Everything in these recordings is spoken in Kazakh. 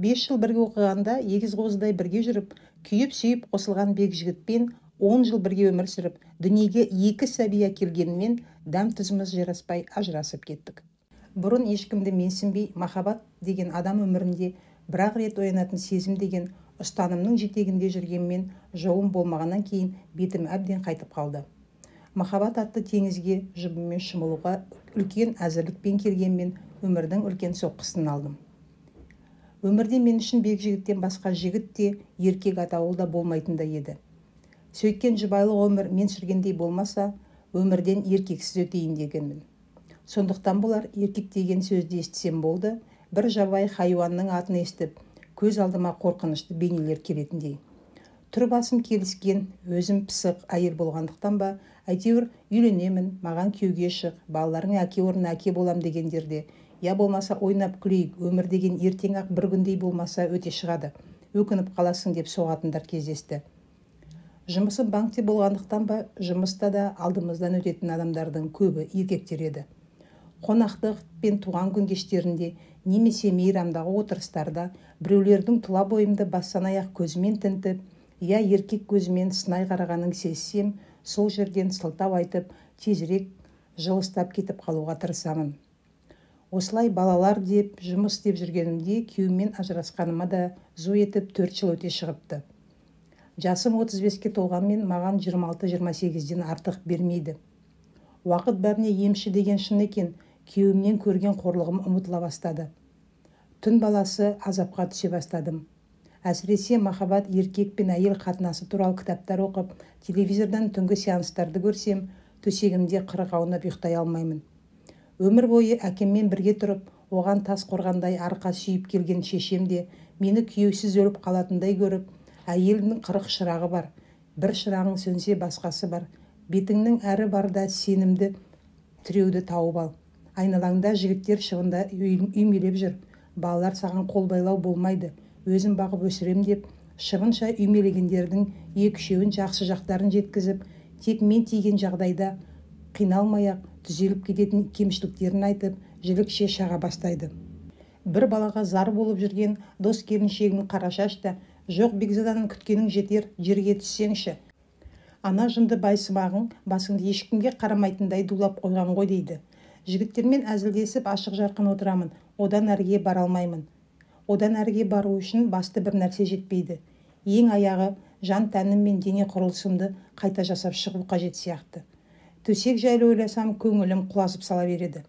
5 жыл бірге оқығанда егіз қозыдай бірге жүріп, күйіп-сүйіп қосылған Бекжігітпен 10 жыл бірге өмір сүріп, дүниеге 2 сәби әкелгенмен дәм-тұзымыз жараспай ажырасып кеттік. Бұрын ешкімді менсінбей, махаббат деген адам өмірінде бір-ақ рет оянатын сезім деген ұстанымның жетегінде жүргенмен жолым болмағаннан кейін бетім әбден қайтып қалды. Махаббат атты теңізге жұбыммен шомылуға үлкен әзірлікпен келгенмен өмірдің үлкен соққысын алдым. Өмірде мен үшін Бекжігіттен басқа жігіт те, еркек атаулы да болмайтындай еді. Сөйткен жұбайлық өмір мен сүргендей болмаса, өмірден еркексіз өтейін дегенмін. Сондықтан болар еркек деген сөзді естісем болды, бір жабайы хайуанның атын естіп, көз алдыма қорқынышты бейнелер келетіндей. Түр басым келіскен, өзім пысық әйел болғандықтан ба, әйтеуір үйленемін, маған күйеуге шық, балаларыңа әке орнына әке болам дегендерде, я болмаса ойнап күлейік, өмір деген ертең-ақ бір күндей болмаса өте шығады, өкініп қаласың деп соғатындар кездесті. Жұмысым банкте болғандықтан ба, жұмыста да алдымыздан өтетін адамдардың көбі еркектер еді. Қонақтық пен туған күн кештерінде немесе мейрамдағы отырыстарда біреулердің тұла бойымды бастан аяқ көзімен тінтіп, я еркек көзімен сынай қарағанын сезсем, сол жерден сылтау айтып, тезірек жылыстап кетіп қалуға тырысамын. Осылай балалар деп, жұмыс деп жүргенімде күйеуіммен ажырасқаныма да зу етіп 4 жыл өте шығыпты. Жасым 35-ке толғанмен маған 26-28-ден артық бермейді. Уақыт бәріне емші деген шын екен, күйеуімнен көрген қорлығым ұмытыла бастады. Түн баласы азапқа түсе бастадым. Әсіресе махаббат еркек пен әйел қатынасы туралы кітаптар оқып, телевизордан түнгі сеанстарды көрсем, төсегімде қырық аунап ұйықтай алмаймын. Өмір бойы әкеммен бірге тұрып, оған тас қорғандай арқа сүйіп келген шешем де мені күйеусіз өліп қалатындай көріп, әйелінің 40 шырағы бар, бір шырағың сөнсе басқасы бар, бетіңнің әрі бар да сенімді тіреуді тауып ал. Айналаңда жігіттер шыбында үймелеп жүр, балалар саған қол байлау болмайды, өзім бағып өсірем деп, шыбынша үймелегендердің екі-үшеуін жақсы жақтарын жеткізіп, тек мен тиген жағдайда қиналмай-ақ түзеліп кететін кемшіліктерін айтып, жілікше шаға бастайды. Бір балаға зар болып жүрген дос келіншегім Қарашаш та, жоқ Бекзаданың күткенің жетер жерге түссеңші. Ана жынды байсымағың басыңды ешкімге қарамайтындай дулап қойған ғой дейді. Жігіттермен әзілдесіп ашық жарқын отырамын, одан әріге бара алмаймын. Одан әріге бару үшін басты бір нәрсе жетпейді. Ең аяғы жан тәнім мен дене құрылысымды қайта жасап шығу қажет сияқты. Төсек жайлы ойласам, көңілім құлазып сала береді.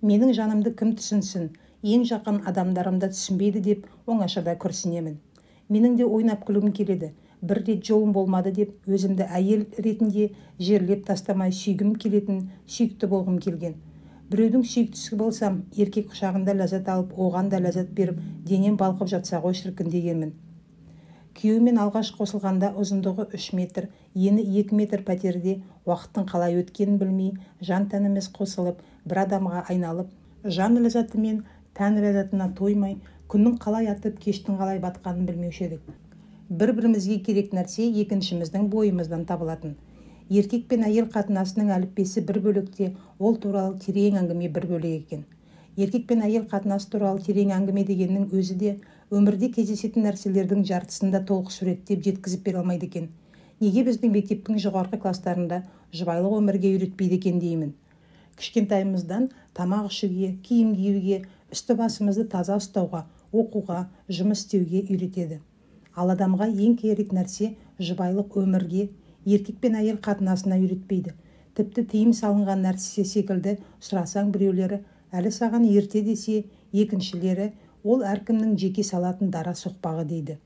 Менің жанымды кім түсінсін, ең жақын адамдарым да түсінбейді деп оңашада күрсінемін. Менің де ойнап күлгім келеді. Бір рет жолым болмады деп өзімді әйел ретінде жерлеп тастамай сүйгім келетін, сүйікті болғым келген. Біреудің сүйіктісі болсам, еркек құшағында ләззат алып, оған да ләззат беріп, денем балқып жатса ғой шіркін дегенмін. Күйеуіммен алғаш қосылғанда ұзындығы 3 метр, ені 2 метр пәтерде уақыттың қалай өткенін білмей, жан тәніміз қосылып, бір адамға айналып, жан ләззаты мен тән ләззатына тоймай, күннің қалай атып, кештің қалай батқанын білмеуші едік. Бір-бірімізге керек нәрсе екіншіміздің бойымыздан табылатын. Еркек пен әйел қатынасының әліппесі бір бөлекте, ол туралы терең әңгіме бір бөлек екен. Еркек пен әйел қатынасы туралы терең әңгіме дегеннің өзі де өмірде кездесетін нәрселердің жартысын да толық суреттеп жеткізіп бере алмайды екен. Неге біздің мектептің жоғарғы кластарында жұбайлық өмірге үйретпейді екен деймін. Кішкентайымыздан тамақ ішуге, киім киюге, үсті басымызды таза ұстауға, оқуға, жұмыс істеуге үйретеді. Ал адамға ең керек нәрсе жұбайлық өмірге, еркек пен әйел қатынасына үйретпейді. Тіпті тыйым салынған нәрсе секілді сұрасаң біреулері әлі саған ерте десе, екіншілері ол әркімнің жеке салатын дара соқпағы дейді.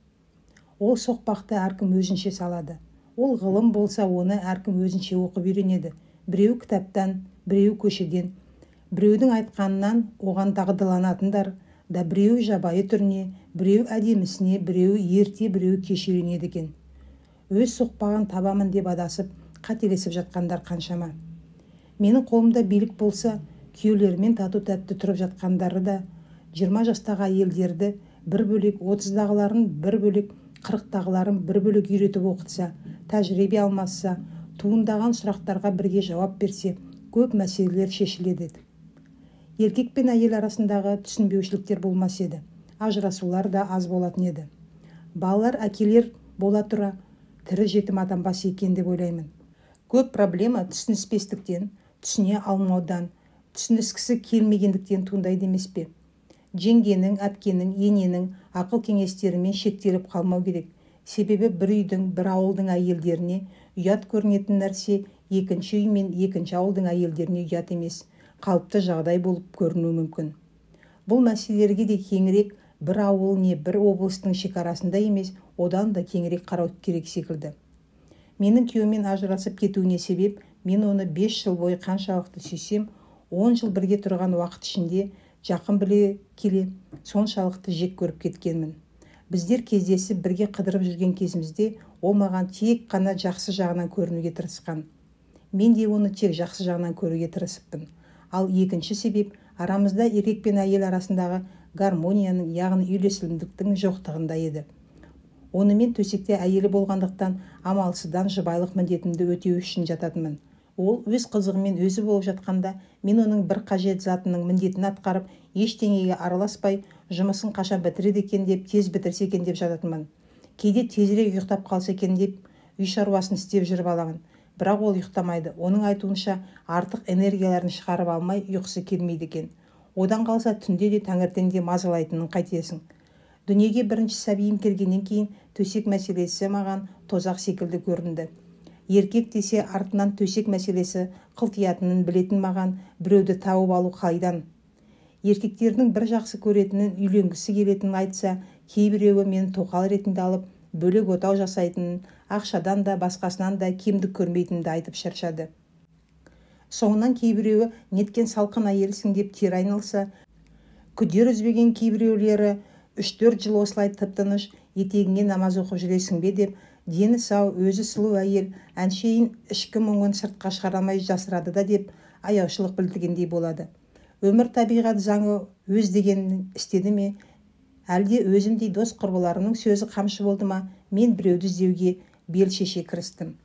Ол соқпақты әркім өзінше салады. Ол ғылым болса, оны әркім өзінше оқып үйренеді. Біреу кітаптан, біреу көшеден, біреудің айтқанынан оған дағдыланатындар да, біреу жабайы түріне, біреу әдемісіне, біреу ерте, біреу кеш үйренеді екен. Өз соқпағын табамын деп адасып, қателесіп жатқандар қаншама. Менің қолымда билік болса, күйеулерімен тату-тәтті тұрып жатқандары да, 20 жастағы әйелдерді бір бөлек, 30-дағыларын бір бөлек, 40-тағыларын бір бөлек үйретіп оқытса, тәжірибе алмасса, туындаған сұрақтарға бірге жауап берсе, көп мәселелер шешіледі еді. Еркек пен әйел арасындағы түсінбеушіліктер болмас еді. Ажырасулар да аз болатын еді. Балалар әкелер бола тұра тірі жетім атанбас екен деп ойлаймын. Көп проблема түсініспестіктен, түсіне алмаудан, түсініскісі келмегендіктен туындайды емес пе? Жеңгенің, әпкенің, ененің ақыл кеңестерімен шектеліп қалмау керек. Себебі бір үйдің, бір ауылдың әйелдеріне ұят көрінетін нәрсе екінші үй мен екінші ауылдың әйелдеріне ұят емес, қалыпты жағдай болып көрінуі мүмкін. Бұл мәселелерге де кеңірек, бір ауыл не бір облыстың шекарасында емес, одан да кеңірек қарау керек секілді. Менің күйеуіммен ажырасып кетуіне себеп, мен оны 5 жыл бойы қаншалықты сүйсем, 10 жыл бірге тұрған уақыт ішінде жақын біле келе соншалықты жек көріп кеткенмін. Біздер кездесіп бірге қыдырып жүрген кезімізде ол маған тек қана жақсы жағынан көрінуге тырысқан. Мен де оны тек жақсы жағынан көруге тырысыппын. Ал екінші себеп арамызда еркек пен әйел арасындағы гармонияның, яғни үйлесімдіктің жоқтығында еді. Онымен төсекте әйелі болғандықтан амалсыздан жұбайлық міндетімді өтеу үшін жататынмын. Ол өз қызығымен өзі болып жатқанда, мен оның бір қажет затының міндетін атқарып, ештеңеге араласпай, жұмысын қашан бітіреді екен деп, тез бітірсе екен деп жататынмын. Кейде тезірек ұйықтап қалса екен деп, үй шаруасын істеп жүріп аламын. Бірақ ол ұйықтамайды. Оның айтуынша, артық энергияларын шығарып алмай, ұйқысы келмейді екен. Одан қалса түнде де таңертең де мазалайтынын қайтесің. Дүниеге бірінші сәбиім келгеннен кейін төсек мәселесі маған тозақ секілді көрінді. Еркек десе артынан төсек мәселесі қылтиятынын білетін маған біреуді тауып алу қайдан? Еркектердің бір жақсы көретінін, үйленгісі келетінін айтса, кейбіреуі мені тоқал ретінде алып, бөлек отау жасайтынын, ақшадан да басқасынан да кемдік көрмейтінімді айтып шаршады. Соңынан кейбіреуі неткен салқын әйелсің деп тері айналса, күдер үзбеген кейбіреулері 3-4 жыл осылай тып-тыныш етегіңе намаз оқып жүресің бе деп, дені сау, өзі сұлу әйел әншейін ішкі мұңын сыртқа шығара алмай жасырады да деп аяушылық білдіргендей болады. Өмір табиғат заңы өз дегенін істеді ме, әлде өзімдей дос құрбыларымның сөзі қамшы болды ма, мен біреуді іздеуге бел шеше кірістім.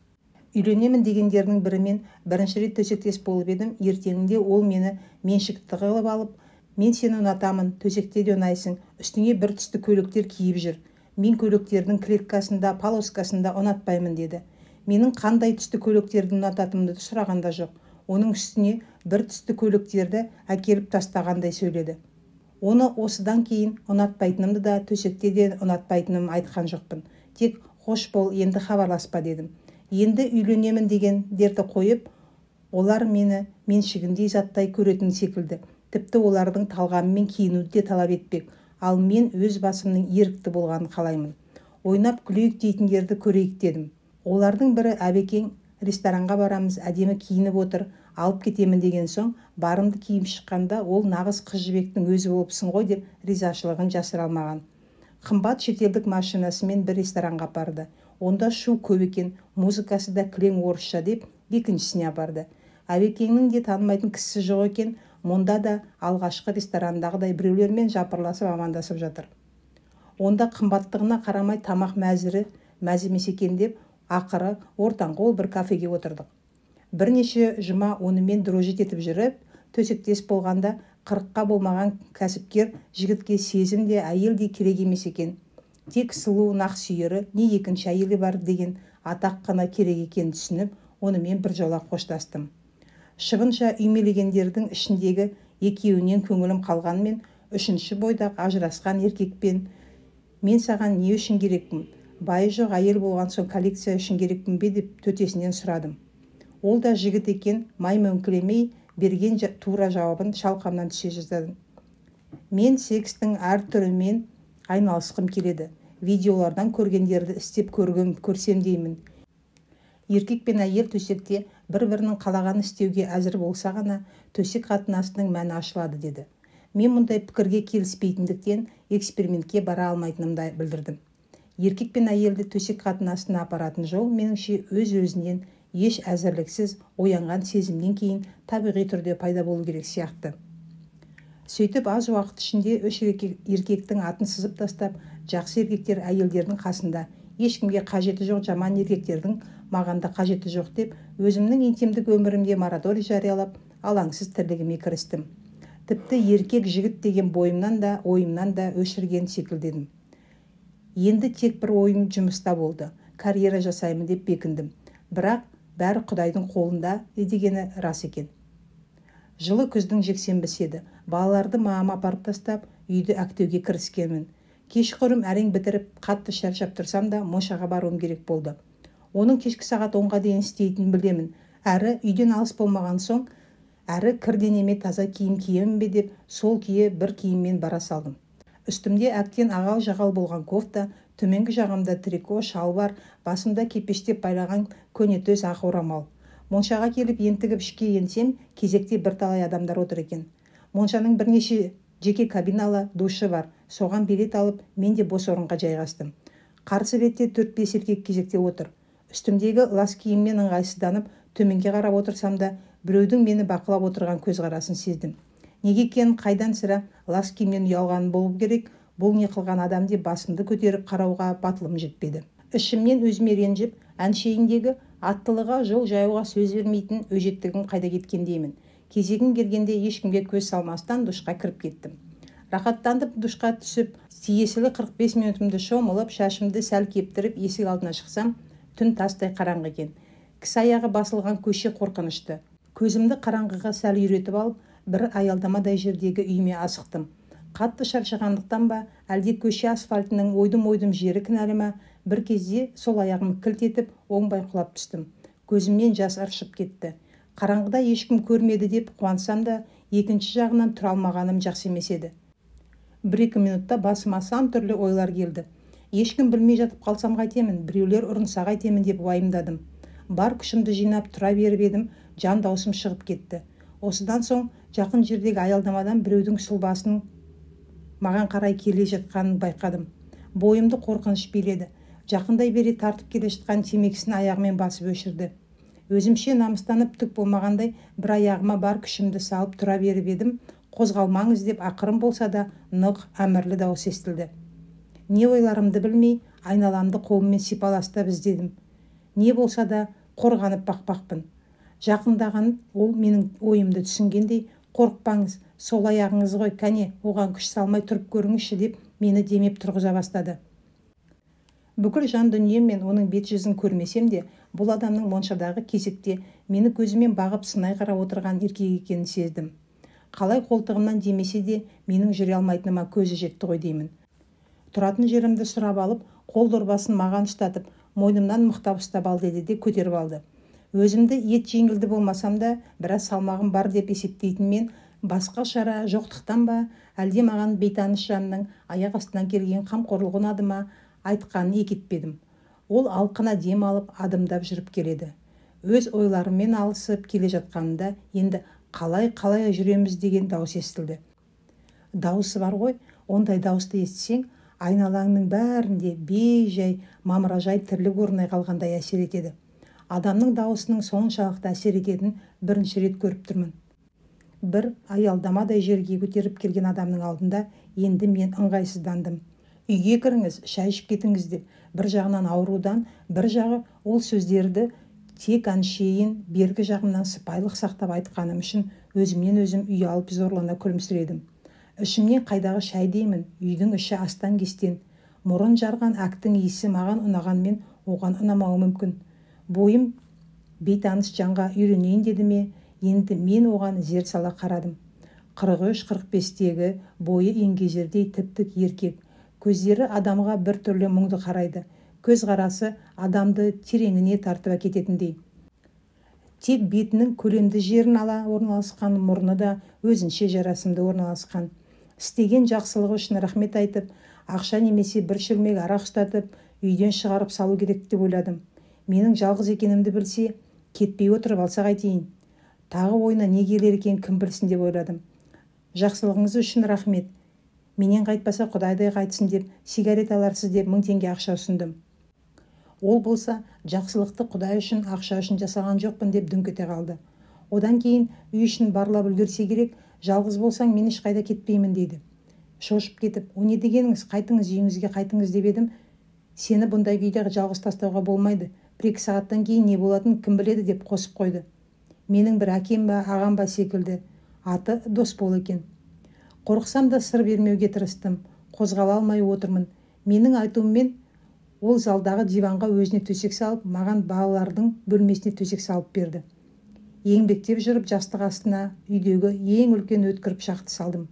Үйленемін дегендердің бірімен бірінші рет төсектес болып едім, ертеңінде ол мені меншікті қылып алып, мен сені ұнатамын, төсекте де ұнайсың, үстіңе бір түсті көйлектер киіп жүр. Мен көйлектердің клеткасында, полоскасында ұнатпаймын деді. Менің қандай түсті көйлектерді ұнататынымды сұраған да жоқ. Оның үстіне бір түсті көйлектерді әкеліп тастағандай сөйледі. Оны осыдан кейін ұнатпайтынымды да, төсекте де ұнатпайтыным айтқан жоқпын. Тек қош бол, енді хабарласпа дедім. Енді үйленемін дегендерді қойып, олар мені меншігіндей заттай көретін секілді. Тіпті олардың талғамымен киінуді де талап етпек. Ал мен өз басымның ерікті болғанын қалаймын. Ойнап күлейік дейтіндерді көрейік дедім. Олардың бірі Әбекең, ресторанға барамыз, әдемі киініп отыр, алып кетемін деген соң, барымды киіп шыққанда ол нағыз қыз жібектің өзі болыпсың ғой деп ризашылығын жасыра алмаған. Қымбат шетелдік машинасымен бір ресторанға апарды. Онда шу көп екен, музыкасы да кілең орысша деп екіншісіне апарды. Әбекеңнің де танымайтын кісісі жоқ екен, мұнда да алғашқы ресторандағыдай біреулермен жапырласып амандасып жатыр. Онда қымбаттығына қарамай тамақ мәзірі мәз емес екен деп ақыры ортаңғы ол бір кафеге отырдық. Бірнеше жұма онымен дружить етіп жүріп, төсектес болғанда 40-қа болмаған кәсіпкер жігітке сезім де әйел де керек емес екен. Тек сұлу нақ сүйері не екінші әйелі бар деген атақ қана керек екенін түсініп, онымен біржола қоштастым. Шыбынша үймелегендердің ішіндегі екеуінен көңілім қалғанмен, үшінші бойдақ ажырасқан еркекпен мен саған не үшін керекпін, байы жоқ әйел болған соң коллекция үшін керекпін бе деп төтесінен сұрадым. Ол да жігіт екен, май мөңкілемей берген тура жауабын шалқамнан түсе жаздадым. Мен секстің әр түрімен айналысқым келеді. Видеолардан көргендерді істеп көрсем деймін. Еркек пен әйел төсекте бір-бірінің қалағанын істеуге әзір болса ғана төсек қатынасының мәні ашылады деді. Мен мұндай пікірге келіспейтіндіктен экспериментке бара алмайтынымды білдірдім. Еркек пен әйелді төсек қатынасына апаратын жол меніңше өз-өзінен еш әзірліксіз оянған сезімнен кейін табиғи түрде пайда болу керек сияқты. Сөйтіп аз уақыт ішінде үш еркектің атын сызып тастап, жақсы еркектер әйелдердің қасында, ешкімге қажеті жоқ жаман еркектердің маған да қажеті жоқ деп, өзімнің интимдік өмірімде мораторий жариялап, алаңсыз тірлігіме кірістім. Тіпті еркек жігіт деген бойымнан да, ойымнан да өшірген секілді едім. Енді тек бір ойым жұмыста болды. Карьера жасаймын деп бекіндім. Бірақ бәрі Құдайдың қолында дегені рас екен. Жылы күздің жексенбісі еді. Балаларды мамама апарып тастап, үйді әктеуге кіріскенмін. Кешқұрым әрең бітіріп, қатты шаршап тұрсам да моншаға баруым керек болды. Оның кешкі сағат 10-ға дейін істейтінін білемін. Әрі үйден алыс болмаған соң, әрі кір денеме таза киім киемін бе деп, сол күйі бір киіммен бара салдым. Үстімде әктен ағал-жағал болған кофта, төменгі жағымда трико, шалбар, басымда кепештеп байлаған көнетөз ақ орамал. Моншаға келіп ентігіп ішке енсем, кезекте бірталай адамдар отыр екен. Моншаның бірнеше жеке кабиналы, душы бар. Соған билет алып, мен де бос орынға жайғастым. Қарсы бетте 4-5 еркек кезекте отыр. Үстімдегі лас киіммен ыңғайсызданып, төменге қарап отырсам да, біреудің мені бақылап отырған көзқарасын сездім. Неге екенін қайдан сірә, лас киімнен ұялған болу керек, бұл не қылған адам деп басымды көтеріп қарауға батылым жетпеді. Ішімнен өзіме ренжіп, әншейіндегі аттылыға жол жаюға сөз бермейтін өжеттігім қайда кеткен деймін. Кезегім келгенде ешкімге көз салмастан душқа кіріп кеттім. Рахаттанып душқа түсіп, тиесілі 45 минутымды шомылып, шашымды сәл кептіріп есік алдына шықсам, түн тастай қараңғы екен. Кісі аяғы басылған көше қорқынышты. Көзімді қараңғыға сәл үйретіп алып, бір аялдамадай жердегі үйіме асықтым. Қатты шаршағандықтан ба, әлде көше асфальтының ойдым-ойдым жері кінәлі ма, бір кезде сол аяғым кілт етіп, оңбай құлап түстім. Көзімнен жас ыршып кетті. Қараңғыда ешкім көрмеді деп қуансам да, екінші жағынан тұра алмағаным жақсы емес еді. 1-2 минутта басыма сан түрлі ойлар келді. Ешкім білмей жатып қалсам қайтемін, біреулер ұрынса қайтемін деп уайымдадым. Бар күшімді жинап тұра беріп едім, жан даусым шығып кетті. Осыдан соң жақын жердегі аялдамадан біреудің сұлбасының маған қарай келе жатқанын байқадым. Бойымды қорқыныш биледі. Жақындай бере тартып келе жатқан темекісін аяғымен басып өшірді. Өзімше намыстанып түк болмағандай бір аяғыма бар күшімді салып тұра беріп едім, қозғалмаңыз деп ақырын болса да нық әмірлі дауыс естілді. Не ойларымды білмей, айналамды қолыммен сипаластап іздедім. Не болса да қорғанып бақпақпын. Жақындаған ол менің ойымды түсінгендей, қорықпаңыз, сол аяғыңыз ғой, кәне, оған күш салмай тұрып көріңізші деп мені демеп тұрғыза бастады. Бүкіл жан дүнием мен оның бет жүзін көрмесем де, бұл адамның моншадағы кезекте мені көзімен бағып сынай қарап отырған еркек екенін сездім. Қалай қолтығымнан демесе де, менің жүре алмайтыныма көзі жетті ғой деймін. Тұратын жерімді сұрап алып, қол дорбасын маған ұстатып, мойнымнан мықтап ұстап ал деді де көтеріп алды. Өзімді ет жеңілді болмасам да, біраз салмағым бар деп есептейтін мен, басқа шара жоқтықтан ба, әлде маған бейтаныс жанның аяқ астынан келген қамқорлығы ұнады ма, айтқанын екі етпедім. Ол алқына дем алып, адымдап жүріп келеді. Өз ойларыммен алысып келе жатқанында енді қалай-қалай жүреміз деген дауыс естілді. Дауысы бар ғой, ондай дауысты естісең, айналаңның бәрінде бей-жай, мамыражай тірлік орнай қалғандай әсер етеді. Адамның дауысының соншалықты әсер ететінін бірінші рет көріп тұрмын. Бір аялдамадай жерге көтеріп келген адамның алдында енді мен ыңғайсыздандым. Үйге кіріңіз, шай ішіп кетіңіз деп, бір жағынан аурудан, бір жағы ол сөздерді тек әншейін бергі жағымнан сыпайылық сақтап айтқаным үшін өзімнен өзім ұялып зорлана күлімсіредім. Ішімнен қайдағы шай деймін, үйдің іші астан-кестен. Мұрын жарған әктің иісі маған ұнағанмен оған ұнамауы мүмкін. Бойым бейтаныс жанға үйренейін деді ме, енді мен оған зер сала қарадым. 43-45-тегі бойы еңгезердей тіп-тік еркек. Көздері адамға бір түрлі мұңды қарайды. Көз қарасы адамды тереңіне тартып әкететіндей. Тек бетінің көлемді жерін ала орналасқан мұрны да өзінше жарасымды орналасқан. Істеген жақсылығы үшін рахмет айтып, ақша немесе бір шөлмек арақ ұстатып, үйден шығарып салу керек деп ойладым. Менің жалғыз екенімді білсе, кетпей отырып алса қайтейін. Тағы ойына не келер екен кім білсін деп ойладым. Жақсылығыңыз үшін рахмет. Менен қайтпаса Құдайдай қайтсын деп, сигарет аларсыз деп 1000 теңге ақша ұсындым. Ол болса, жақсылықты Құдай үшін, ақша үшін жасаған жоқпын деп дүңк ете қалды. Одан кейін үй ішін барлап үлгерсе керек, жалғыз болсаң мен ешқайда кетпеймін дейді. Шошып кетіп, о не дегеніңіз, қайтыңыз үйіңізге қайтыңыз деп едім, сені бұндай күйде жалғыз тастауға болмайды. 1-2 сағаттан кейін не болатынын кім біледі деп қосып қойды. Менің бір әкем ба, ағам ба секілді, аты Досбол екен. Қорықсам да сыр бермеуге тырыстым. Қозғала алмай отырмын. Менің айтуыммен ол залдағы диванға өзіне төсек салып, маған балалардың бөлмесіне төсек салып берді. Еңбектеп жүріп жастық астына үйдегі ең үлкен өткір пышақты салдым.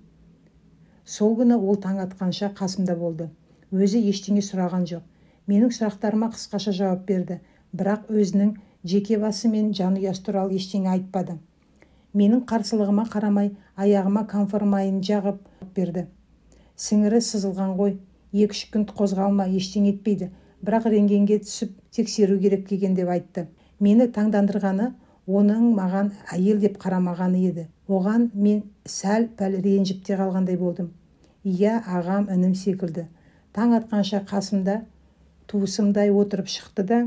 Сол күні ол таң атқанша қасымда болды. Өзі ештеңе сұраған жоқ. Менің сұрақтарыма қысқаша жауап берді, бірақ өзінің жеке басы мен жанұясы туралы ештеңе айтпады. Менің қарсылығыма қарамай аяғыма камфор майын жағып берді. Сіңірі сызылған ғой, 2-3 күн қозғалма, ештеңе етпейді, бірақ рентгенге түсіп тексеру керек екен деп айтты. Мені таңдандырғаны оның маған әйел деп қарамағаны еді. Оған мен сәл-пәл ренжіп те қалғандай болдым. Иә, ағам інім секілді. Таң атқанша қасымда туысымдай отырып шықты да,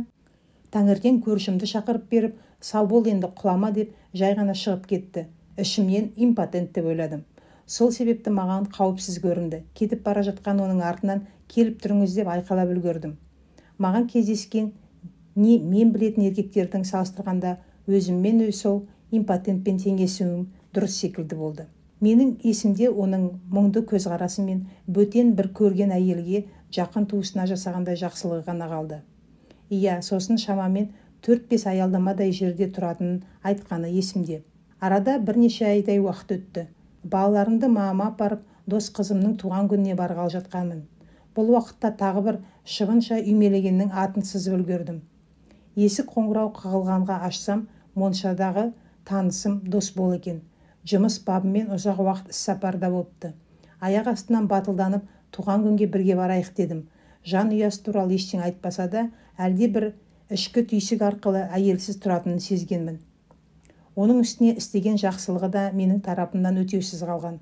таңертең көршімді шақырып беріп, сау бол енді құлама деп жай ғана шығып кетті. Ішімнен импотент деп ойладым. Сол себепті маған қауіпсіз көрінді. Кетіп бара жатқан оның артынан келіп тұрыңыз деп айқайлап үлгердім. Маған кездескен не мен білетін еркектердің салыстырғанда өзіммен сол импотентпен теңесуім дұрыс секілді болды. Менің есімде оның мұңды көзқарасы мен бөтен бір көрген әйелге жақын туысына жасағандай жақсылығы ғана қалды. Иә, сосын шамамен 4-5 аялдамадай жерде тұратынын айтқаны есімде. Арада бірнеше айдай уақыт өтті. Балаларымды мамама апарып, дос қызымның туған күніне барғалы жатқанмын. Бұл уақытта тағы бір шыбынша үймелегеннің атын сызып үлгердім. Есік қоңырау қағылғанға ашсам, моншадағы танысым Досбол екен. Жұмыс бабымен ұзақ уақыт іс-сапарда болыпты. Аяқ астынан батылданып, туған күнге бірге барайық дедім. Жан ұясы туралы ештеңе айтпаса да, әлде бір ішкі түйсік арқылы әйелсіз тұратынын сезгенмін. Оның үстіне істеген жақсылығы да менің тарапымнан өтеусіз қалған.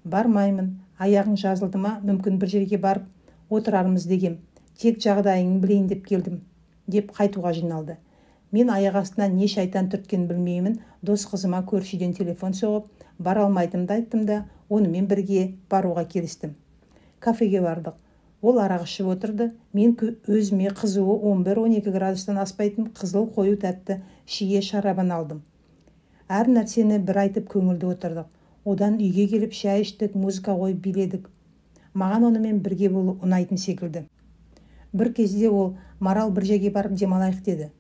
Бармаймын, аяғың жазылды ма, мүмкін бір жерге барып отырармыз дегем. Тек жағдайыңды білейін деп келдім, деп қайтуға жиналды. Мен аяқ астынан не шайтан түрткен білмеймін, дос қызыма көрші үйден телефон соғып, бара алмайтынымды айттым да, онымен бірге баруға келістім. Кафеге бардық. Ол арақ ішіп отырды. Мен өзіме қызуы 11-12 градустан аспайтын қызыл қою тәтті шие шарабын алдым. Әр нәрсені бір айтып көңілді отырдық. Одан үйге келіп шай іштік, музыка қойып биледік. Маған онымен бірге болу ұнайтын секілді. Бір кезде ол Марал бір жерге барып демалайық деді.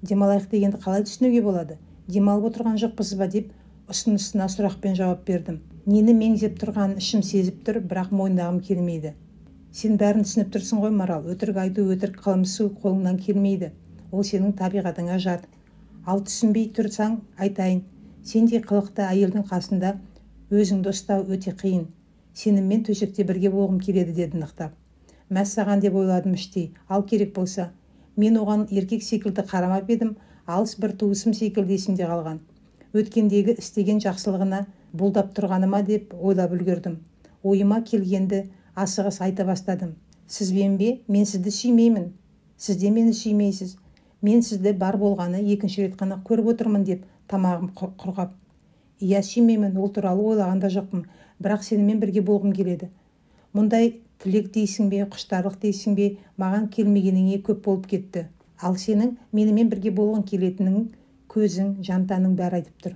Демалайық дегенді қалай түсінуге болады? Демалып отырған жоқпыз ба деп ұсынысына сұрақпен жауап бердім. Нені меңзеп тұрғанын ішім сезіп тұр, бірақ мойындағым келмейді. Сен бәрін түсініп тұрсың ғой, Марал. Өтірік айту, өтірік қылмысу қолыңнан келмейді. Ол сенің табиғатыңа жат. Ал түсінбей тұрсаң, айтайын. Сендей қылықты әйелдің қасында өзіңді ұстау өте қиын. Сенімен төсекте бірге болғым келеді деді нықтап. Мәссаған деп ойладым іштей. Ал керек болса, мен оған еркек секілді қарамап едім, алыс бір туысым секілді есімде қалған. Өткендегі істеген жақсылығына бұлдап тұрғаныма деп ойлап үлгердім. Ойыма келгенді асығыс айта бастадым. Сізбен бе? Мен сізді сүймеймін. Сіз де мені сүймейсіз. Мен сізді бар болғаны екінші рет қана көріп отырмын деп тамағым құрғап. Иә, сүймеймін, ол туралы ойлаған да жоқпын, бірақ сенімен бірге болғым келеді. Мұндай тілек дейсің бе, құштарлық дейсің бе, маған келмегеніңе көп болып кетті. Ал сенің менімен бірге болғың келетінің көзің, жан-тәнің бәрі айтып тұр.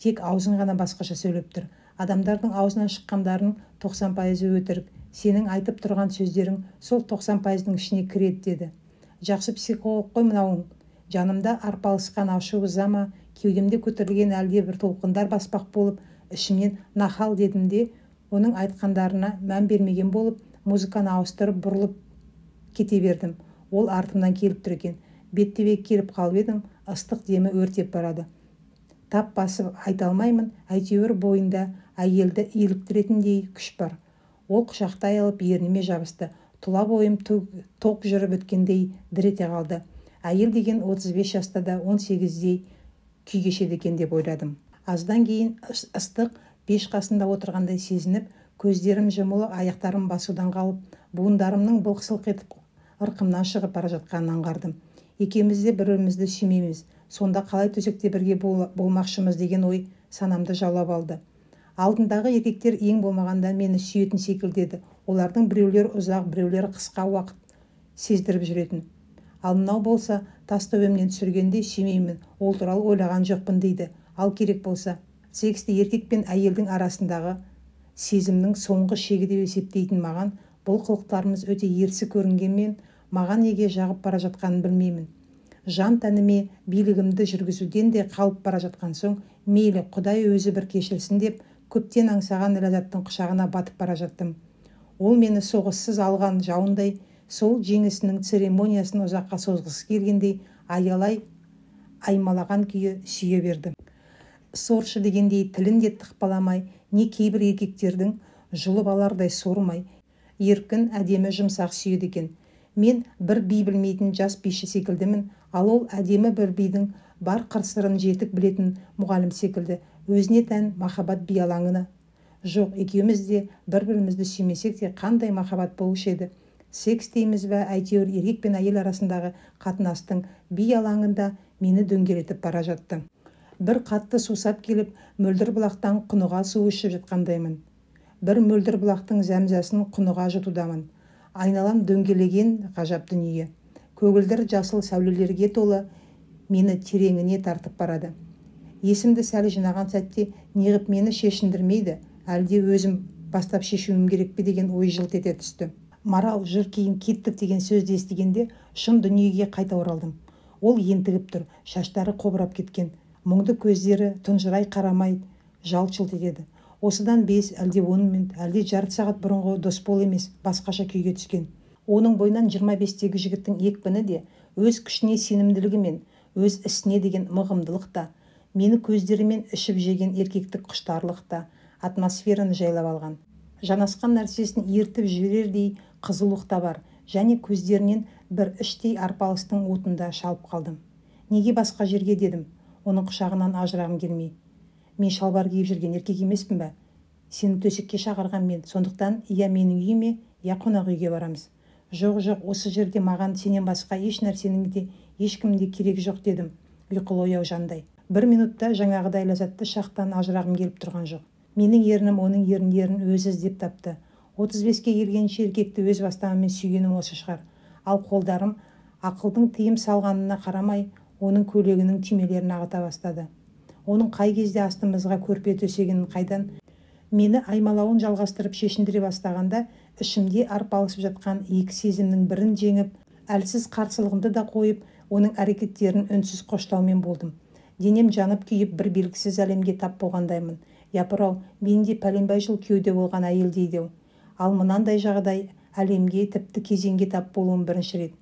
Тек аузың ғана басқаша сөйлеп тұр. Адамдардың аузынан шыққандарының 90% өтірік. Сенің айтып тұрған сөздерің сол 90%-ның ішіне кіреді деді. Жақсы психолог қой мынауың. Жанымда арпалысқан ашу ыза ма, кеудемде көтерілген әлде бір толқындар баспақ болып, ішімнен нахал дедім де, оның айтқандарына мән бермеген болып, музыканы ауыстырып бұрылып кете бердім. Ол артымнан келіп тұр екен. Бетте-бет келіп қалып едім, ыстық демі өртеп барады. Тап басып айта алмаймын, әйтеуір бойында әйелді еліктіретіндей күш бар. Ол құшақтай алып ерніме жабысты. Тұла бойым тоқ жүріп өткендей дір ете қалды. Әйел деген 35 жаста да 18-дей күй кешеді екен деп ойладым. Аздан кейін ыстық пеш қасында отырғандай сезініп, көздерім жұмулы, аяқтарым басудан қалып, буындарымның былқ-сылқ етіп ырқымнан шығып бара жатқанын аңғардым. Екеуміз де бір-бірімізді сүймейміз. Сонда қалай төсекте бірге болмақшымыз деген ой санамды жаулап алды. Алдындағы еркектер ең болмағанда мені сүйетін секілді еді. Олардың біреулері ұзақ, біреулері қысқа уақыт сездіріп жүретін. Ал мынау болса, тас төбемнен түсіргендей сүймеймін, ол туралы ойлаған жоқпын дейді. Ал керек болса, сексті еркек пен әйелдің арасындағы Сезімнің соңғы шегі деп есептейтін маған бұл қылықтарымыз өте ерсі көрінгенмен, маған неге жағып бара жатқанын білмеймін. Жан тәніме билігімді жүргізуден де қалып бара жатқан соң, мейлі, Құдай өзі бір кешірсін деп, көптен аңсаған ләззаттың құшағына батып бара жаттым. Ол мені соғыссыз алған жауындай, сол жеңісінің церемониясын ұзаққа созғысы келгендей, аялай аймалаған күйі сүйе берді. Соршы дегендей тілін де тықпаламай, не кейбір еркектердің жұлып алардай сормай, еркін, әдемі, жұмсақ сүйеді екен. Мен бір би білмейтін жас биші секілдімін, ал ол әдемі бір бидің бар қыр-сырын жетік білетін мұғалім секілді, өзіне тән махаббат би алаңына. Жоқ, екеуміз де бір-бірімізді сүймесек те қандай махаббат болушы еді. Секс дейміз бе, әйтеуір еркек пен әйел арасындағы қатынастың би алаңында мені дөңгелетіп бара жатты. Бір қатты сусап келіп, мөлдір бұлақтан құныға су ішіп жатқандаймын. Бір мөлдір бұлақтың зәмзәсін құныға жұтудамын. Айналам дөңгелеген ғажап дүние. Көгілдір жасыл сәулелерге толы мені тереңіне тартып барады. Есімді сәл жинаған сәтте неғып мені шешіндірмейді, әлде өзім бастап шешуім керек пе деген ой жылт ете түсті. Марал, жүр кейін кеттік деген сөзді естігенде шын дүниеге қайта оралдым. Ол ентігіп тұр, шаштары қобырап кеткен. Мұңды көздері тұнжырай қарамай жалт-жұлт етеді. Осыдан 5, әлде 10 минут, әлде жарты сағат бұрынғы Досбол емес, басқаша күйге түскен. Оның бойынан 25-тегі жігіттің екпіні де, өз күшіне сенімділігі мен өз ісіне деген мығымдылық та, мені көздерімен ішіп жеген еркектік құштарлық та атмосфераны жайлап алған. Жанасқан нәрсесін ертіп жіберердей қызулық та бар, және көздерінен бір іштей арпалыстың отында шалып қалдым. Неге басқа жерге дедім, оның құшағынан ажырағым келмей. Мен шалбар киіп жүрген еркек емеспін бе? Сені төсекке шақырған мен, сондықтан я менің үйіме, я қонақ үйге барамыз. Жоқ, жоқ, осы жерде маған сенен басқа еш нәрсенің де, ешкімнің де керегі жоқ дедім, ұйқылы ояу жандай. Бір минутта жаңағыдай ләззатты шақтан ажырағым келіп тұрған жоқ. Менің ернім оның еріндерін өзі іздеп тапты. 35-ке келгенше еркекті өз бастамымен сүйгенім осы шығар. Ал қолдарым ақылдың тыйым салғанына қарамай, оның көйлегінің түймелерін ағыта бастады. Оның қай кезде астымызға көрпе төсегенін қайдан, мені аймалауын жалғастырып шешіндіре бастағанда, ішімде арпалысып жатқан екі сезімнің бірін жеңіп, әлсіз қарсылығымды да қойып, оның әрекеттерін үнсіз қоштаумен болдым. Денем жанып күйіп, бір белгісіз әлемге тап болғандаймын. Япырау, мен де пәленбай жыл күйеуде болған әйел дейді. Ал мынандай жағдай әлемге, тіпті кезеңге тап болуым бірінші рет.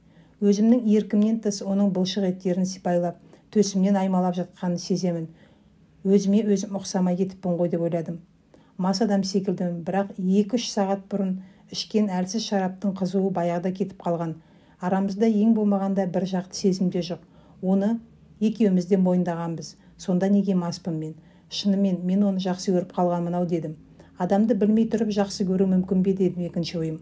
Өзімнің еркімнен тыс оның бұлшық еттерін сипайлап, төсімнен аймалап жатқанын сеземін. Өзіме өзім ұқсамай кетіппін ғой деп ойладым. Мас адам секілдімін, бірақ 2-3 сағат бұрын ішкен әлсіз шараптың қызуы баяғыда кетіп қалған. Арамызда ең болмағанда бір жақты сезім де жоқ. Оны екеуміз де мойындағанбыз. Сонда неге маспын мен? Шынымен мен оны жақсы көріп қалғанмын ау дедім. Адамды білмей тұрып жақсы көру мүмкін бе дедім екінші ойым.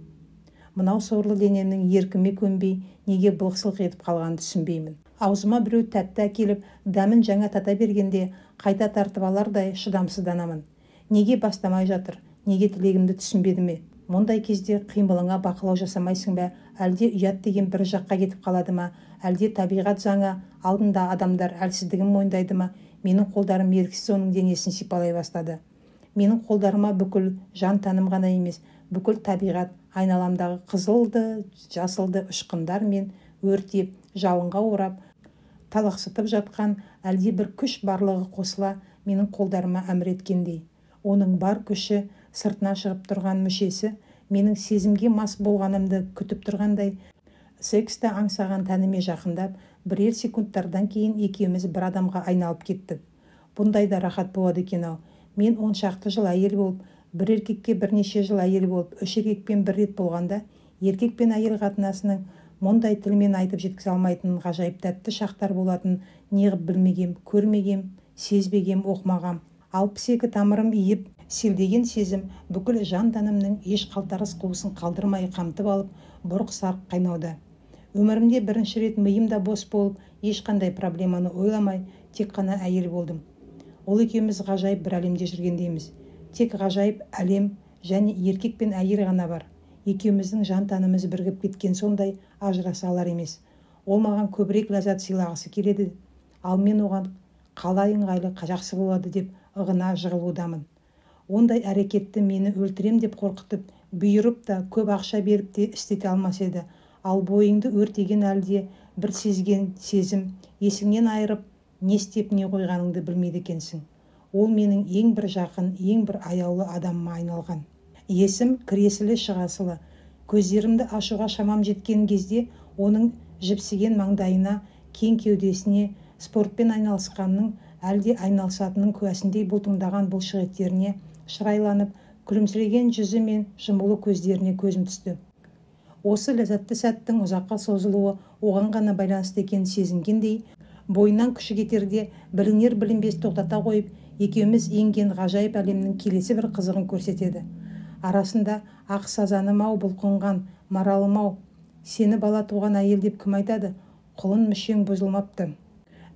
Мынау сорлы денемнің еркіме көнбей, неге былқ-сылқ етіп қалғанын түсінбеймін. Аузыма біреу тәтті әкеліп, дәмін жаңа тата бергенде қайта тартып алардай шыдамсызданамын. Неге бастамай жатыр, неге тілегімді түсінбеді ме? Мұндай кезде қимылыңа бақылау жасамайсың ба, әлде ұят деген бір жаққа кетіп қалады ма, әлде табиғат заңы алдында адамдар әлсіздігін мойындайды ма? Менің қолдарым еріксіз оның денесін сипалай бастады. Менің қолдарыма бүкіл жан тәнім ғана емес, бүкіл табиғат, айналамдағы қызылды, жасылды ұшқындар мен өртеп, жалынға орап, талықсытып жатқан әлде бір күш барлығы қосыла менің қолдарыма әмір еткендей. Оның бар күші сыртына шығып тұрған мүшесі менің сезімге мас болғанымды күтіп тұрғандай, сексті аңсаған тәніме жақындап, бірер секундтардан кейін екеуміз бір адамға айналып кеттік. Бұндай да рахат болады екен-ау. Мен 10 шақты жыл әйел болып, бір еркекке бірнеше жыл әйел болып, 3 еркекпен бір рет болғанда, еркек пен әйел қатынасының мұндай тілмен айтып жеткізе алмайтын ғажайып тәтті шақтар болатын неғып білмегем, көрмегем, сезбегем, оқымағам. 62 тамырым иіп, селдеген сезім бүкіл жан тәнімнің еш қалтарыс қуысын қалдырмай қамтып алып, бұрқ-сарқ қайнауда. Өмірімде бірінші рет миым да бос болып, ешқандай проблеманы ойламай, тек қана әйел болдым. Ол екеуміз ғажайып бір әлемде жүргендейміз. Тек ғажайып әлем және еркек пен әйел ғана бар. Екеуміздің жан тәніміз бірігіп кеткен сондай ажыраса алар емес. Ол маған көбірек ләззат сыйлағысы келеді, ал мен оған қалай ыңғайлы жақсы болады деп ығына жығылудамын. Ондай әрекетті мені өлтірем деп қорқытып, бұйырып та, көп ақша беріп те істете алмас еді. Ал бойыңды өртеген әлде бір сезген сезім есіңнен айырып, не істеп не қойғаныңды білмейді екенсің. Ол менің ең бір жақын, ең бір аяулы адамыма айналған. Есім кіресілі шығасылы. Көздерімді ашуға шамам жеткен кезде оның жіпсіген маңдайына, кең кеудесіне, спортпен айналысқанның, әлде айналысатынның куәсіндей бұлтыңдаған бұлшықеттеріне шырайланып, күлімсіреген жүзі мен жұмулы көздеріне көзім түсті. Осы ләззатты сәттің ұзаққа созылуы оған ғана байланысты екенін сезінгендей, бойынан күші кетерде білінер-білінбес тоқтата қойып, екеуміз енген ғажайып әлемнің келесі бір қызығын көрсетеді. Арасында ақ сазаным-ау бұлқынған, маралым-ау, сені бала туған әйел деп кім айтады, құлын мүшең бұзылмапты,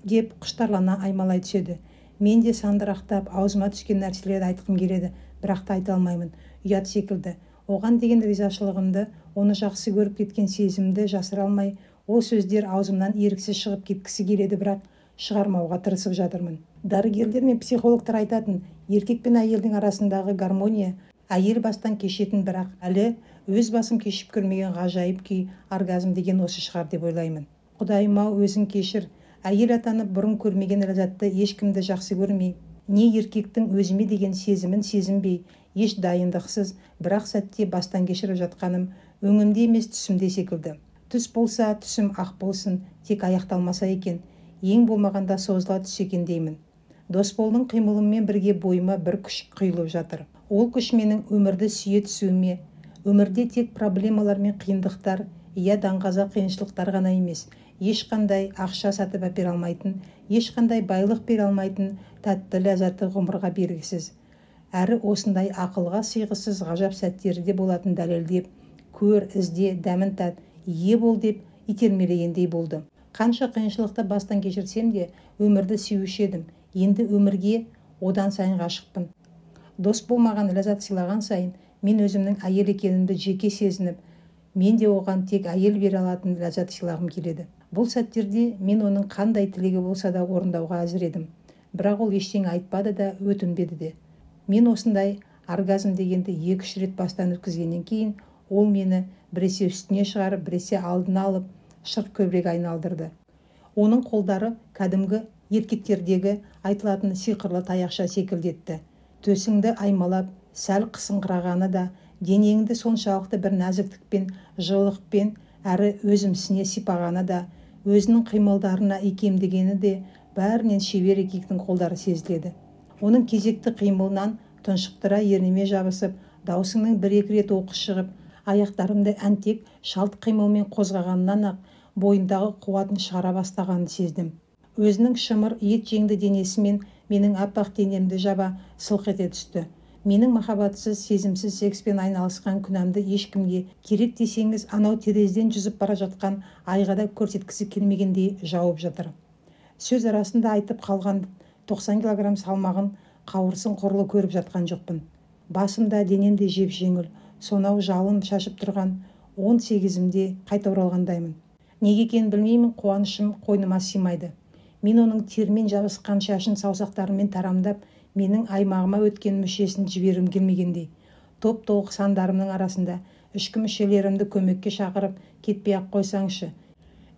деп құштарлана аймалай түседі. Мен де сандырақтап, аузыма түскен нәрселерді айтқым келеді, бірақ та айта алмаймын. Ұят секілді. Оған деген ризашылығымды, оны жақсы көріп кеткен сезімді жасыра алмай, ол сөздер аузымнан еріксіз шығып кеткісі келеді, бірақ шығармауға тырысып жатырмын. Дәрігерлер мен психологтар айтатын, еркек пен әйелдің арасындағы гармония әйел бастан кешетін, бірақ әлі өз басым кешіп көрмеген ғажайып күй, оргазм деген осы шығар деп ойлаймын. Құдайым-ау, өзің кешір. Әйел атанып бұрын көрмеген ләззатты ешкімді жақсы көрмей, не еркектің өзіме деген сезімін сезінбей, еш дайындықсыз, бірақ сәтте бастан кешіріп жатқаным өңімде емес түсімде секілді. Түс болса, түсім ақ болсын, тек аяқталмаса екен, ең болмағанда созыла түссе екен деймін. Досболдың қимылымен бірге бойыма бір күш құйылып жатыр. Ол күш менің өмірді сүйе түсуіме, өмірде тек проблемалар мен қиындықтар, я даңғаза қиыншылықтар ғана емес, ешқандай ақша сатып әпере алмайтын, ешқандай байлық бере алмайтын тәтті ләззаты ғұмырға бергісіз. Әрі осындай ақылға сыйғысыз ғажап сәттері де болатын дәлелдеп, көр, ізде, дәмін тат, ие бол деп итермелегендей болды. Қанша қиыншылықты бастан кешірсем де, өмірді сүюші едім. Енді өмірге одан сайын ғашықпын. Дос болмаған ләззат сыйлаған сайын, мен өзімнің әйел екенімді жеке сезініп, мен де оған тек әйел бере алатын ләззат сыйлағым келеді. Бұл сәттерде мен оның қандай тілегі болса да орындауға әзір едім. Бірақ ол ештеңе айтпады да, өтінбеді де. Мен осындай оргазм дегенді 2-3 рет бастан өткізгеннен кейін, ол мені біресе үстіне шығарып, біресе алдына алып, шырқ көбірек айналдырды. Оның қолдары кәдімгі еркектердегі айтылатын сиқырлы таяқша секілдетті. Төсіңді аймалап, сәл қысыңқырағаны да, денеңді соншалықты бір нәзіктікпен, жылылықпен, әрі өзімсіне сипағаны да, өзінің қимылдарына икемдегені де бәрінен шебер еркектің қолдары сезіледі. Оның кезекті қимылынан тұншықтыра ерніме жабысып, даусыңның бір-екі рет оқыс шығып, аяқтарымды әнтек шалт қимылмен қозғағаннан-ақ бойындағы қуатын шығара бастағанын сездім. Өзінің шымыр ет жеңді денесімен менің аппақ денемді жаба сылқ ете түсті. Менің махаббатсыз, сезімсіз секспен айналысқан күнәмді ешкімге керек десеңіз, анау терезеден жүзіп бара жатқан айға да көрсеткісі келмегендей жауып жатыр. Сөз арасында айтып қалған 90 килограмм салмағын қауырсын құрлы көріп жатқан жоқпын. Басым да денем де жеп-жеңіл, сонау жалын шашып тұрған 18-імде қайта оралғандаймын. Неге екенін білмеймін, қуанышым қойныма сыймайды. Мен оның термен жабысқан шашын саусақтарымен тарамдап, менің аймағыма өткен мүшесін жібергім келмегендей. Топ-толық сандарымның арасында ішкі мүшелерімді көмекке шақырып, кетпей-ақ қойсаңшы.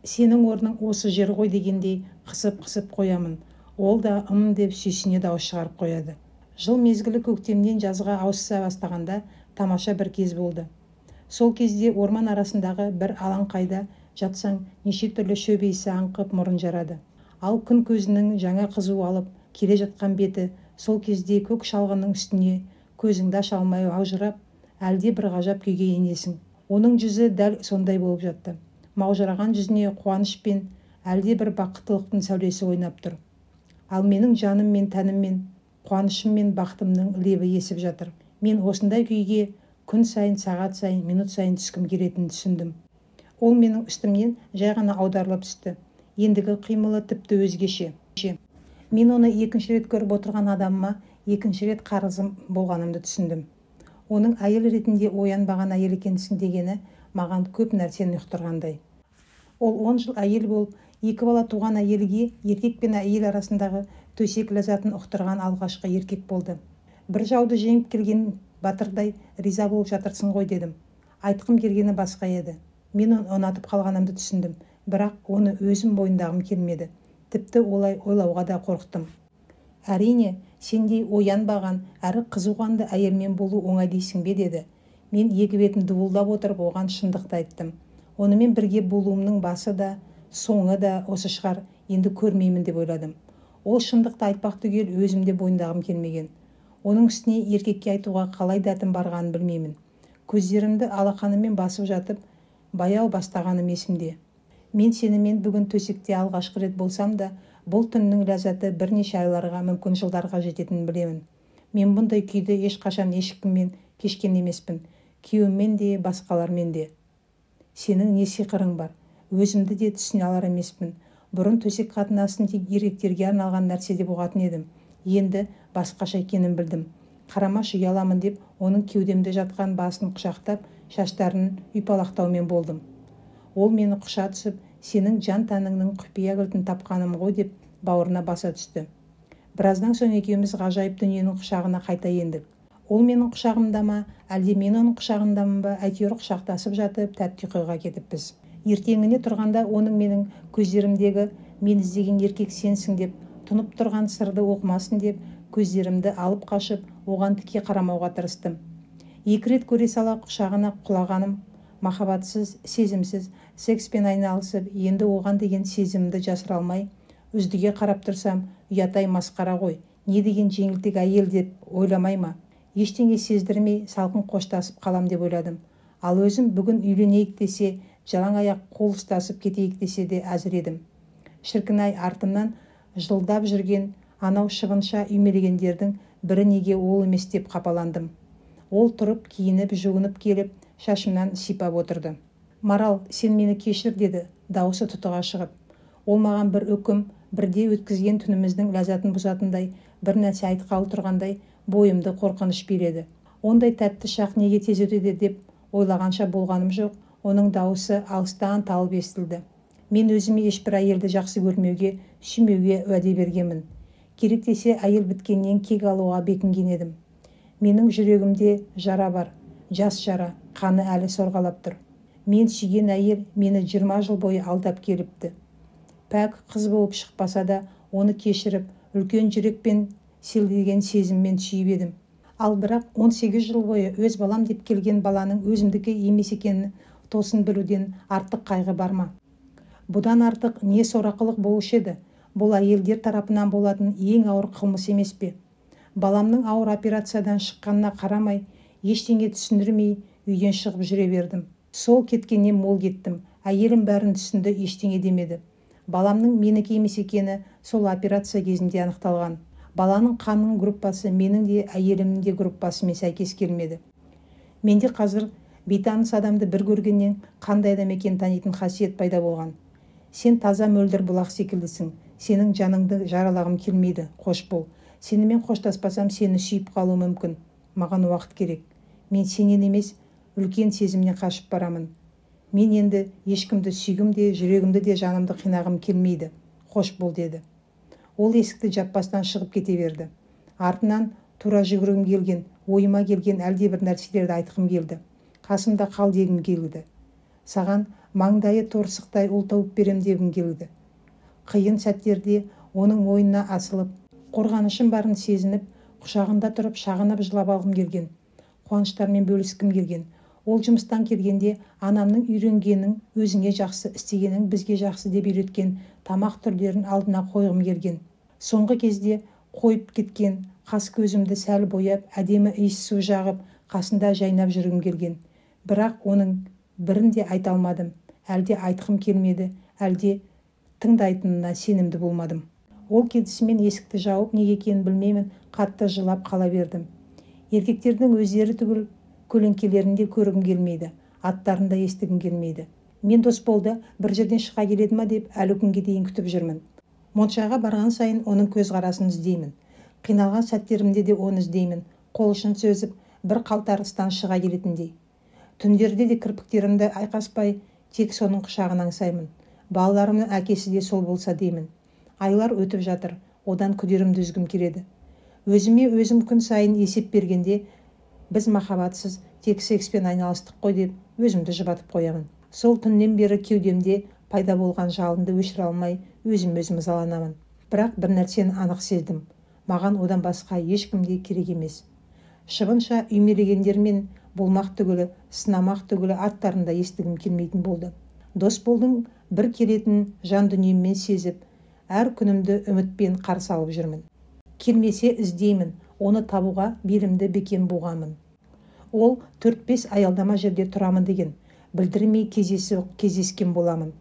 Сенің орның осы жер ғой дегендей қысып-қысып қоямын. Ол да ым деп сүйсіне дауыс шығарып қояды. Жыл мезгілі көктемнен жазға ауыса бастағанда тамаша бір кез болды. Сол кезде орман арасындағы бір алаңқайда жатсаң, неше түрлі шөп иісі аңқып мұрын жарады. Ал күн көзінің жаңа қызу алып келе жатқан беті сол кезде көк шалғынның үстіне көзіңді аша алмай аужырап, әлде бір ғажап күйге енесің. Оның жүзі дәл сондай болып жатты. Маужыраған жүзіне қуаныш пен әлде бір бақыттылықтың сәулесі ойнап тұр. Ал менің жаным мен тәнім мен қуанышым мен бақытымның лебі есіп жатыр. Мен осындай күйге күн сайын, сағат сайын, минут сайын түскім келетінін түсіндім. Ол менің үстімнен жай ғана аударылып түсті. Ендігі қимылы тіпті өзгеше. Мен оны екінші рет көріп отырған адамыма екінші рет қарызым болғанымды түсіндім. Оның әйел ретінде оянбаған әйел екенсің дегені маған көп нәрсені ұқтырғандай. Ол 10 жыл әйел болып, 2 бала туған әйелге еркек пен әйел арасындағы төсек ләззатын ұқтырған алғашқы еркек болды. Бір жауды жеңіп келген батырдай риза болып жатырсың ғой дедім. Айтқым келгені басқа еді. Мен оны ұнатып қалғанымды түсіндім, бірақ оны өзім мойындағым келмеді. Тіпті олай ойлауға да қорықтым. Әрине, сендей оянбаған, әрі қызуқанды әйелмен болу оңай дейсің бе деді. Мен екі бетім дуылдап отырып оған шындықты айттым. Онымен бірге болуымның басы да, соңы да осы шығар, енді көрмеймін деп ойладым. Ол шындықты айтпақ түгел өзім де мойындағым келмеген. Оның үстіне еркекке айтуға қалай дәтім барғанын білмеймін. Көздерімді алақаныммен басып жатып, баяу бастағаным есімде. Мен сенімен бүгін төсекте алғашқы рет болсам да, бұл түннің ләззаты бірнеше айларға, мүмкін жылдарға жететінін білемін. Мен бұндай күйді ешқашан ешкіммен кешкен емеспін. Күйеуіммен де, басқалармен де. Сенің не сиқырың бар? Өзімді де түсіне алар емеспін. Бұрын төсек қатынасын тек еркектерге арналған нәрсе деп ұғатын едім. Енді басқаша екенін білдім. Қарамаш ұяламын деп, оның кеудемде жатқан басын құшақтап, шаштарын ұйпалақтаумен болдым. Ол мені құша түсіп, сенің жан-тәніңнің құпия кілтін тапқаным ғой деп бауырына баса түсті. Біраздан соң екеуміз ғажайып дүниенің құшағына қайта ендік. Ол менің құшағымда ма, әлде мен оның құшағындамын ба, әйтеуір құшақтасып жатып, тәтті ұйқыға кетіппіз. Ертеңіне тұрғанда оның менің көздерімдегі мен іздеген еркек сенсің деп, тұнып тұрған сырды оқымасын деп, көздерімді алып қашып, оған тіке қарамауға тырыстым. Екі рет көре сала құшағына құлағаным, махаббатсыз, сезімсіз, секспен айналысып, енді оған деген сезімді жасыра алмай, үздіге қарап тұрсам, ұятай масқара ғой, не деген жеңілтек әйел деп ойламай ма? Ештеңе сездірмей, салқын қоштасып қалам деп ойладым. Ал өзім бүгін үйленейік десе, жалаң аяқ қол ұстасып кетейік десе де әзір едім. Шіркін-ай, артымнан жылдап жүрген анау шыбынша үймелегендердің бірі неге ол емес деп қапаландым. Ол тұрып, киініп, жуынып келіп, шашымнан сипап отырды. Марал, сен мені кешір деді, дауысы тұтыға шығып. Ол маған бір үкім, бірде өткізген түніміздің ләззатын бұзатындай, бір нәрсе айтқалы тұрғандай бойымды қорқыныш биледі. Ондай тәтті шақ неге тез өтеді деп ойлағанша болғаным жоқ, оның дауысы алыстан талып естілді. Мен өзіме ешбір әйелді жақсы көрмеуге, сүймеуге уәде бергенмін. Керек десе әйел біткеннен кек алуға бекінген едім. Менің жүрегімде жара бар, жас жара, қаны әлі сорғалап тұр. Мен сүйген әйел мені 20 жыл бойы алдап келіпті. Пәк қыз болып шықпаса да, оны кешіріп, үлкен жүрекпен селдеген сезіммен сүйіп едім. Ал бірақ 18 жыл бойы өз балам деп келген баланың өзімдікі емес екенін тосын білуден артық қайғы бар ма? Бұдан артық не сорақылық болушы еді? Бұл әйелдер тарапынан болатын ең ауыр қылмыс емес пе? Баламның ауыр операциядан шыққанына қарамай, ештеңе түсіндірмей үйден шығып жүре бердім. Сол кеткеннен мол кеттім. Әйелім бәрін түсінді, ештеңе демеді. Баламның менікі емес екені сол операция кезінде анықталған. Баланың қанының группасы менің де әйелімнің де группасымен сәйкес келмеді. Менде қазір бейтаныс адамды бір көргеннен қандай адам екенін танитын қасиет пайда болған. Сен таза мөлдір бұлақ секілдісің. Сенің жаныңды жаралағым келмейді. Қош бол. Сенімен қоштаспасам сені сүйіп қалуым мүмкін. Маған уақыт керек. Мен сенен емес, үлкен сезімнен қашып барамын. Мен енді ешкімді сүйгім де, жүрегімді де, жанымды қинағым келмейді. Қош бол деді. Ол есікті жаппастан шығып кете берді. Артынан тура жүгіргім келген, ойыма келген әлде бір нәрселерді айтқым келді. Қасымда қал дегім келді. Саған маңдайы торсықтай ұл тауып берем дегім келді. Қиын сәттерде оның мойнына асылып, қорғанышым барын сезініп, құшағында тұрып шағынып жылап алғым келген. Қуаныштармен бөліскім келген. Ол жұмыстан келгенде анамның үйренгенің өзіңе жақсы, істегенің бізге жақсы деп үйреткен тамақ түрлерін алдына қойғым келген. Соңғы кезде қойып кеткен қас көзімді сәл бояп, әдемі иіс су жағып, қасында жайнап жүргім келген. Бірақ оның бірін де айта алмадым. Әлде айтқым келмеді, әлде тыңдайтынына сенімді болмадым. Ол кетісімен есікті жауып, неге екенін білмеймін, қатты жылап қала бердім. Еркектердің өздері түгіл көлеңкелерін де көргім келмейді, аттарын да естігім келмейді. Мен Досболды бір жерден шыға келеді ма деп әлі күнге дейін күтіп жүрмін. Моншаға барған сайын оның көзқарасын іздеймін. Қиналған сәттерімде де оны іздеймін. Қол ұшын сөзіп, бір қалтарыстан шыға келетіндей. Түндерде де кірпіктерімді айқаспай, тек соның құшағын аңсаймын. Балаларымның әкесі де сол болса деймін. Айлар өтіп жатыр, одан күдерімді үзгім келеді. Өзіме өзім күн сайын есеп бергенде, біз махаббатсыз тек секспен айналыстық қой деп өзімді жұбатып қоямын. Сол түннен бері кеудемде пайда болған жалынды өшіре алмай, өзім-өзім ызаланамын. Бірақ бір нәрсені анық сездім: маған одан басқа ешкім де керек емес. Шыбынша үймелегендермен болмақ түгілі, сынамақ түгілі, аттарын да естігім келмейтін болды. Досболдың бір келетінін жан дүниеммен сезіп, әр күнімді үмітпен қарсы алып жүрмін. Келмесе, іздеймін, оны табуға белімді бекем буғамын. Ол 4-5 аялдама жерде тұрамын деген, білдірмей кездескен боламын.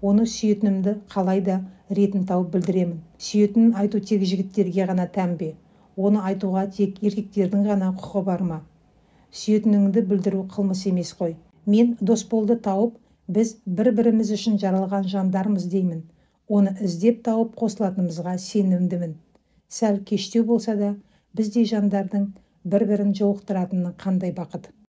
Оны сүйетінімді қалай да ретін тауып білдіремін. Сүйетінін айту тек жігіттерге ғана тән бе? Оны айтуға тек еркектердің ғана құқы бар ма? Сүйетініңді білдіру қылмыс емес қой. Мен Досболды тауып, біз бір-біріміз үшін жаралған жандармыз деймін. Оны іздеп тауып қосылатынымызға сенімдімін. Сәл кештеу болса да, біздей жандардың бір-бірін жолықтыратыны қандай бақыт.